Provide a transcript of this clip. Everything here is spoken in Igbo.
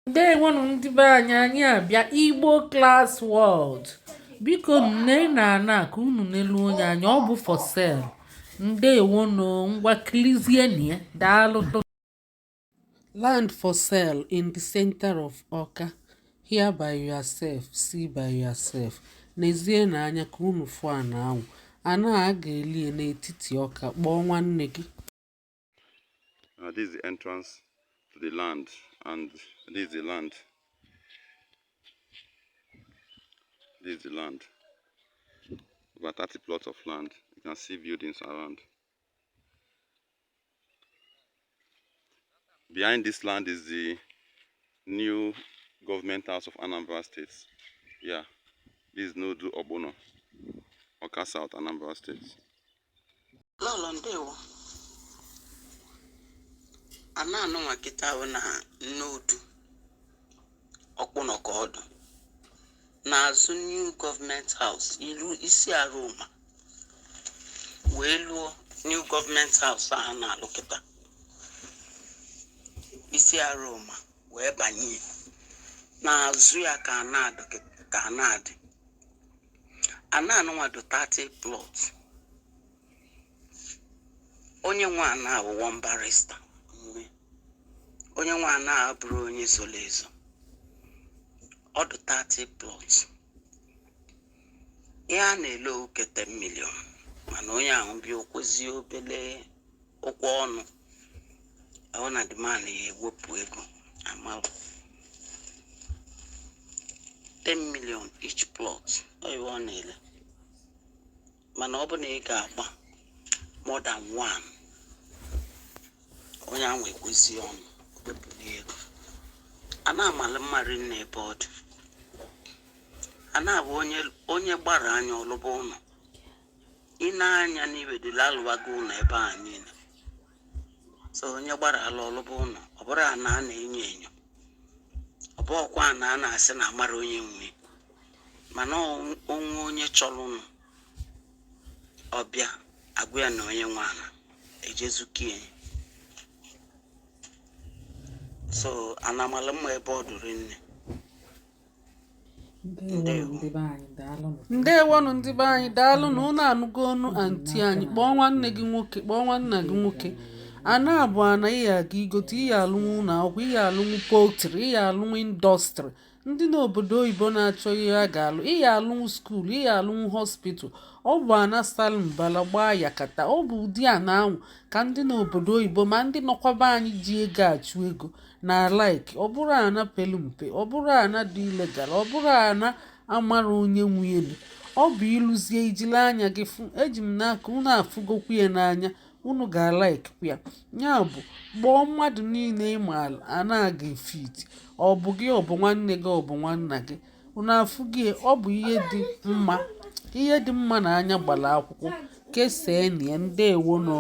Ndewonụ ndị be anyị. Anyị abịa Igbo Class World. Biko nne na ana ka unu nelu onye anya, ọ bụ for sale. Ndewonụ, ngwa kilizienụ ya. Daalụ. Land for sale in the center of Awka. Hear by yourself, see by yourself. Nezie n'anya ka unu fụ ana ahụ. Ana a ga-elie n'etiti Ọka. Kpọọ nwanne gị. This is the entrance to the land, and this is the land. This is the land. Over 30 plots of land. You can see buildings around. Behind this land is the new government house of Anambra State. Yeah, this is Nnodu Okpuno, Awka South, Anambra State. Lọlọ, ndewo. Ana anụnwa kịta bụ na Nnodu Ọkpụnọ ka ọdụ n'azụ New Government House, ilu isi Aroma wee lụọ New Government House a na-alụ kịta, isi Aroma wee banye n'azụ ya ka ana adị ka ana adị. Ana anụnwa dị 30 plot. Onye nwe ana awụ one barrister nwe. Onye nwe ana abụrụ onye zoro ezo. Ọ dị 30 plot. Ihe a na-ele oke 10 million, mana onye ahụ bịa okwezie obele ụkwụ ọnụ ọ na demand ya ewepụ ego amalụ. 10 million each plot, ọ iwe ọ na-ele, mana ọ bụ na ị ga-agba more than one, onye ahụ ekwezi ọnụ wepụrụ ego. A na-amalị mma rinne ebe ọ dị. A na-abụ onye onye gbara anya ọlụba ụlọ. Ị na-anya n'ibedula alụwago ụlọ ebe a niile, so onye gbara ala ọlụba ụlọ, ọ bụrụ ana a na-enyo enyo, ọ bụ ọkwa ana a na-asị na amara onye nwe, mana onwe onye chọrọ ụlọ ọbịa agwa ya na onye nwe ana ejezukie. So ana mara mma ebe ọ dụrụ nne. Ndewonụ ndị be anyị, daalụnụ. Unu anụgo ọnụ aunty anyị. Kpọọ nwanne gị nwoke, kpọọ nwanna gị nwoke. Ana bụ ana ihe aga igote ihe alụnwu ụlọ akwụkwọ, ihe alụnwu poultry, ihe alụnwu industry. Ndị n'obodo oyibo na-achọ ihe a ga-alụ, ihe alụnwu school, ihe alụnwu hospital. Ọ bụ ana sara mbala gbaa yakata. Ọ bụ ụdị ana ahụ ka ndị n'obodo oyibo ma ndị nọkwaba anyị ji ego achụ ego na like. Ọ bụrụ ana pelu mpe, ọ bụrụ ana dị illegal, ọ bụrụ ana amara onye nwe elu, ọ bụ ịlụzie ijili anya gị fụ. Eji m n'aka unu afụgokwu ya n'anya, unu ga-alaikwa ya. Ya bụ, kpọọ mmadụ niile ịma ana ga-efit. Ọ bụ gị, ọ bụ nwanne gị, ọ bụ nwanna gị. Unu afụgo ya, ọ bụ ihe dị mma, ihe dị mma na anya gbara akwụkwọ. Kesaa ya. Ndewo nọ.